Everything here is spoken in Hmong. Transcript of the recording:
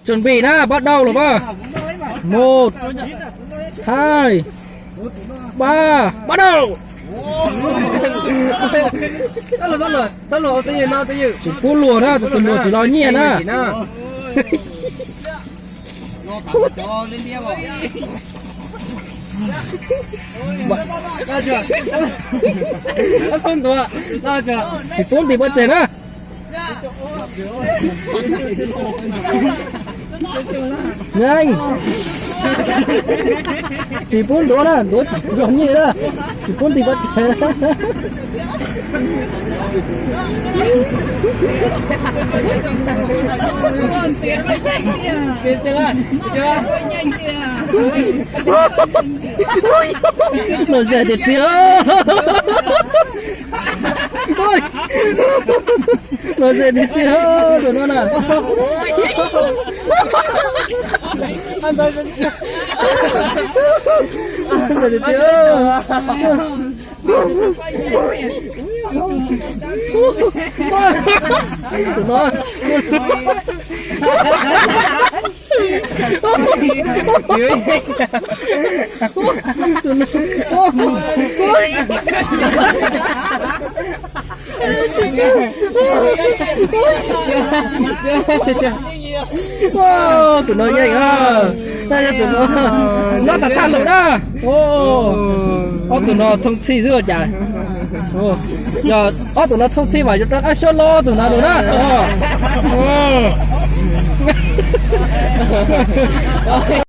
Chuẩn bị na, bắt đầu rồi ba. Một, hai, ba, bắt đầu. Tsis pub luag na, tus luag tsis los nyiaj na. Tsis pub ntim pov tseg na. Yeej, tsis pub ntuav na, ntuav tsis los nyiaj na. Tsis pub ntim pov tseg. Lom zem tiag tiag. Lom zem tiag tiag tus no na. Lom zem tiag tiag. Tus no. Tus no yeej, tus no nyob tag thaj lus na. Ob tug no thooj txhij xwb cas. Yog ob tug no thooj txhij mas yuav rov qab suab los ob tug no lus na.